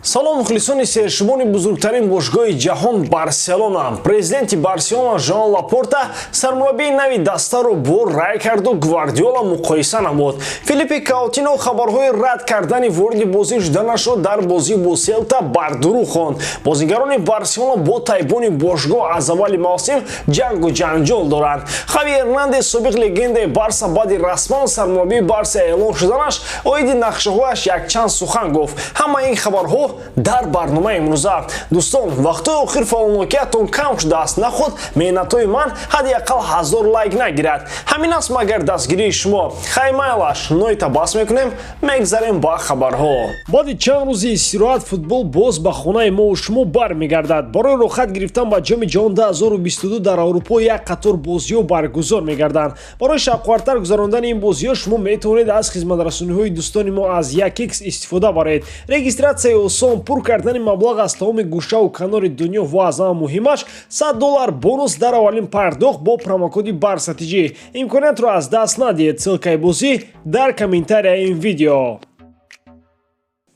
Салом, мухлисони сершумони бузургтарин бошгоҳи ҷаҳон Барселона. Президенти Барселона Жоан Лапорта сармураббии нави дастаро бо Райкарду Гвардиола муқоиса намуд. Филиппи Каутино хабарҳои рад кардани вориди бозӣ шуданашро дар бозӣ бо Селта бардурӯғ хонд. Бозигарони Барселона бо тайбони бошгоҳ аз аввали мавсим ҷангу ҷанҷол доранд. Хави Эрнандес, собиқ легендаи Барса, баъди расман сармураббии Барса эълон шуданаш оиди нақшаҳояш якчанд сухан гуфт. Ҳамаи ин хабарҳо дар барномаи имрӯза. Дӯстон, вақтҳои охир фаъолнокиятон кам шудааст. Наход меҳнатҳои ман ҳадди ақал 1000 лайк нагирад? Ҳамин аст магар дастгирии шумо? Хай, майлаш, нойта бас мекунем, мегзарем ба хабарҳо. Баъди чанд рӯзи истироҳат футбол боз ба хонаи мову шумо бармегардад. Барои роҳхат гирифтан ба Ҷоми ҷаҳон 2022 дар Аврупо як қатор бозиҳо баргузор мегарданд. Барои шавқовартар гузарондани ин бозиҳо шумо метавонед аз хизматрасониҳои дӯстони мо аз 1x истифода баред. Регистратсияи осон, пур кардани маблағ аз тамоми гӯшаву канори дунё ва аз ҳама муҳимаш, 100 доллар бонус дар аввалин пардохт бо промокоди БАРСАТИҷӣ. Имкониятро аз даст надиҳед. Ссылкаи бозӣ дар комментарияи ин видео.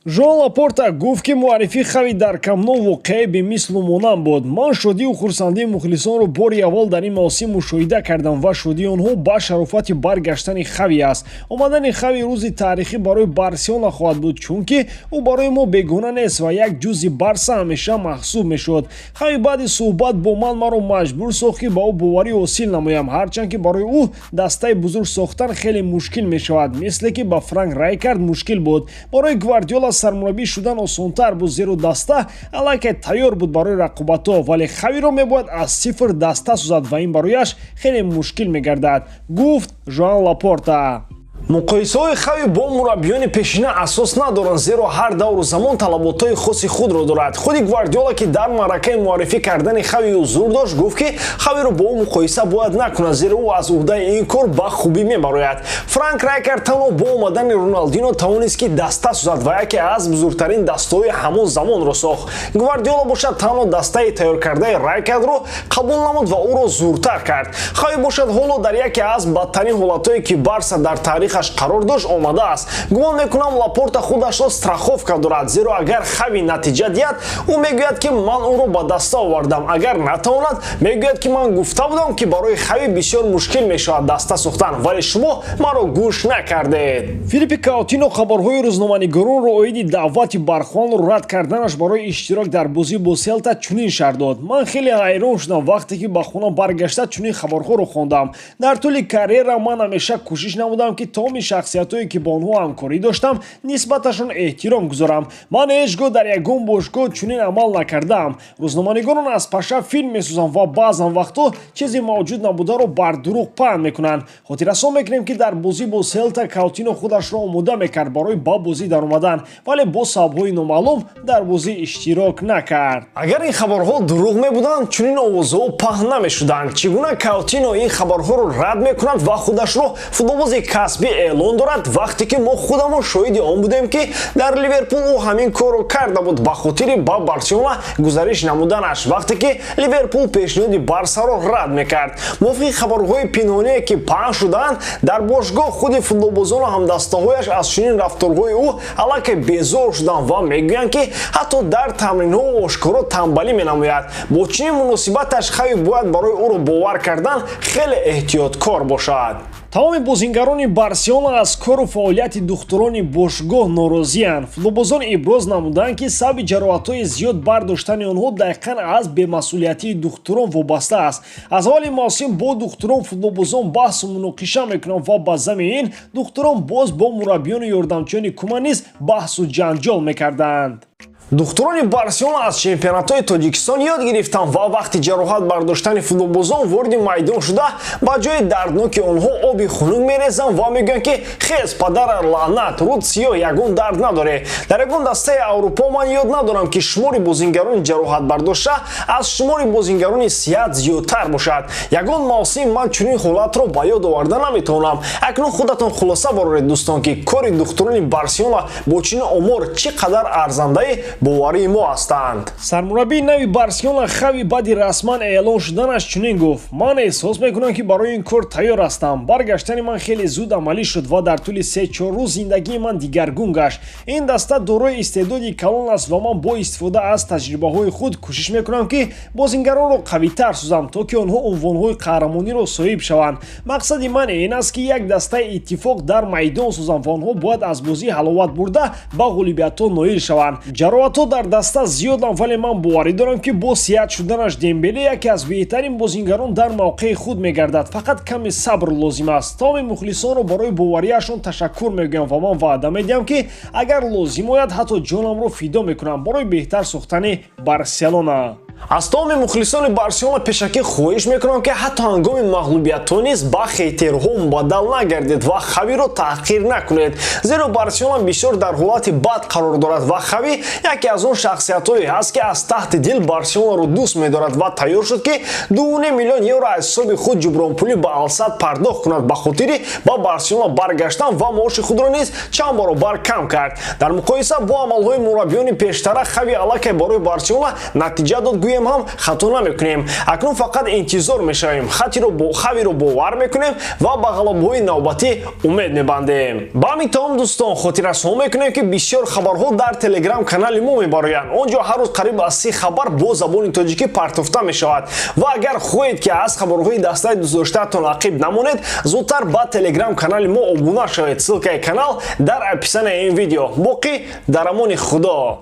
Жоан Лапорта гуфт, ки муаррифии Хави дар Камп Ноу воқеаи бемислу монанд буд. Ман шодию хурсандии мухлисонро бори аввал дар ин мавсим мушоҳида кардам ва шодии онҳо ба шарофати баргаштани Хави аст. Омадани Хави рӯзи таърихӣ барои Барселона хоҳад буд, чунки ӯ барои мо бегона нест ва як ҷузъи Барса ҳамеша маҳсуб мешуд. Хави баъди суҳбат бо ман маро маҷбур сохт, ки ба ӯ боварӣ ҳосил намоям, ҳарчанд ки барои ӯ дастаи бузург сохтан хеле мушкил мешавад, мисле ки ба Франк Райкард мушкил буд. Барои Гвардиола сармураббӣ шудан осонтар буд, зеро даста аллакай тайёр буд барои рақобатҳо, вале Хавиро мебояд аз сифр даста созад ва ин барояш хеле мушкил мегардад, гуфт Жоан Лапорта. Муқоисаҳои Хави бо мураббиёни пешина асос надоранд, зеро ҳар давру замон талаботҳои хоси худро дорад. Худи Гвардиола, ки дар маъракаи муаррифӣ кардани Хави ҳузур дошт, гуфт, ки Хавиро бо ӯ муқоиса бояд накунад, зеро ӯ аз уҳдаи ин кор ба хубӣ мебарояд. Франк Райкард танҳо бо омадани Роналдино тавонист, ки даста созад ва яке аз бузургтарин дастаҳои ҳамон замонро сохт. Гвардиола бошад, танҳо дастаи тайёркардаи Райкардро қабул намуд ва ӯро зуртар кард. Хави бошад, ҳоло дар яке аз бадтарин ҳолатҳое, ки Барса дар таърихаш қарор дошт, омадааст. Гумон мекунам, Лапорта худашро страховка дорад, зеро агар Хави натиҷа диҳад, ӯ мегӯяд, ки ман ӯро ба даста овардам, агар натавонад, мегӯяд, ки ман гуфта будам, ки барои Хави бисёр мушкил мешавад даста сохтан, вале шумо маро гӯш накардед. Филиппи Каутино хабарҳои рӯзноманигоронро оиди даъвати Бархуанро рад карданаш барои иштирок дар бозӣ бо Селта чунин шарҳ дод: Ман хеле ҳайрон шудам, вақте ки ба хона баргашта чунин хабарҳоро хондам. Дар тӯли карьера ман ҳамеша кӯшиш намудам, ки тамоми шахсиятҳое, ки бо онҳо ҳамкорӣ доштам, нисбаташон эҳтиром гузорам. Ман ҳеҷ гоҳ дар ягон бошгоҳ чунин амал накардаам. Рӯзноманигорон аз паша филм месозанд ва баъзан вақтҳо чизи мавҷуд набударо бар дурӯғ паҳн мекунанд. Хотиррасон мекунем, ки дар бозӣ бо Селта Каутино худашро омода мекард барои ба бозӣ даромадан, вале бо сабабҳои номаълум дар бозӣ иштирок накард. Агар ин хабарҳо дурӯғ мебуданд, чунин овозҳо паҳн намешуданд. Чӣ гуна Каутино ин хабарҳоро рад мекунад ва худашро футболбози касбӣ эълон дорад, вақте ки мо худамон шоҳиди он будем, ки дар Ливерпул ӯ ҳамин корро карда буд ба хотири ба Барселона гузариш намуданаш, вақте ки Ливерпул пешниҳоди Барсаро рад мекард? Мувофиқи хабарҳои пинҳоние, ки паҳн шудаанд, дар бошгоҳ худи футболбозону ҳамдастаҳояш аз чунин рафторҳои ӯ аллакай безор шуданд ва мегӯянд, ки ҳатто дар тамринҳо ошкоро тамбалӣ менамояд. Бо чунин муносибаташ Хави бояд барои ӯро бовар кардан хеле эҳтиёткор бошад. Тамоми бозингарони Барселона аз кору фаъолияти духтурони бошгоҳ норозианд. Футболбозон иброз намуданд, ки сабаби ҷароҳатҳои зиёд бардоштани онҳо дақиқан аз бемасъулиятии духтурон вобаста аст. Аз аввали мавсим бо духтурон футболбозон баҳсу муноқиша мекунанд ва ба зами ин духтурон боз бо мураббиёну ёрдамчиёни Куман низ баҳсу ҷанҷол мекарданд. Духтурони Барселона аз чемпионатҳои Тоҷикистон ёд гирифтанд ва вақти ҷароҳат бардоштани футболбозон вориди майдон шуда, ба ҷои дардноки онҳо оби хунук мерезанд ва мегӯянд, ки хез, падара лаънат, рӯд сиёҳ, ягон дард надоре. Дар ягон дастаи Аврупо ман ёд надорам, ки шумори бозингарони ҷароҳатбардошта аз шумори бозингарони сиҳат зиёдтар бошад. Ягон мавсим ман чунин ҳолатро ба ёд оварда наметавонам. Акнун худатон хулоса бароред, дӯстон, ки кори духтурони Барселона бо чунин омор чӣ қадар арзандаи боварии мо ҳастанд. Сармураббии нави Барселона Хави баъди расман эълон шуданаш чунин гуфт: «Ман эҳсос мекунам, ки барои ин кор тайёр ҳастам. Баргаштани ман хеле зуд амалӣ шуд ва дар тӯли 3-4 рӯз зиндагии ман дигаргун гашт. Ин даста дорои истеъдоди калон аст ва ман бо истифода аз таҷрибаҳои худ кӯшиш мекунам, ки бозингаронро қавитар созам, то ки онҳо унвонҳои қаҳрамониро соҳиб шаванд. Мақсади ман ин аст, ки як дастаи иттифоқ дар майдон созам ва онҳо бояд аз бозӣ ҳаловат бурда, ба ғолибиятҳо ноил шаванд. Ҷароҳатҳо дар даста зиёданд, вале ман боварӣ дорам, ки бо сиҳат шуданаш Дембеле яке аз беҳтарин бозингарон дар мавқеи худ мегардад. Фақат каме сабр лозим аст. Тамоми мухлисонро барои боварияшон ташаккур мегӯям ва ман ваъда медиҳам, ки агар лозим ояд, ҳатто ҷонамро фидо мекунам барои беҳтар сохтани Барселона». Аз тамоми мухлисони Барселона пешакӣ хоҳиш мекунам, ки ҳатто ҳангоми мағлубиятҳо низ ба хейтерҳо мубаддал нагардед ва Хавиро таҳқир накунед, зеро Барселона бисёр дар ҳолати бад қарор дорад ва Хави яке аз он шахсиятҳое ҳаст, ки аз таҳти дил Барселонаро дӯст медорад ва тайёр шуд, ки 2,5 миллион евро аз ҳисоби худ ҷубронпулӣ ба Алсад пардохт кунад ба хотири ба Барселона баргаштан ва маоши худро низ чанд баробар кам кард. Дар муқоиса бо амалҳои мураббиёни пештара, Хави аллакай барои Барселона натиҷа дод, гӯем ҳам хато намекунем. Акнун фақат интизор мешавем, Хавиро бовар мекунем ва ба ғалабаҳои навбатӣ умед мебандем. Ба ҳамин тамом, дӯстон, хотиррасон мекунем, ки бисёр хабарҳо дар Телеграм канали мо мебароянд. Он ҷо ҳар рӯз қариб аз 30 хабар бо забони тоҷикӣ партофта мешавад ва агар хоҳед, ки аз хабарҳои дастаи дӯстдоштаатон ақиб намонед, зудтар ба Телеграм канали мо обуна шавед. Ссылкаи канал дар описанияи ин видео. Боқӣ дар амони Худо.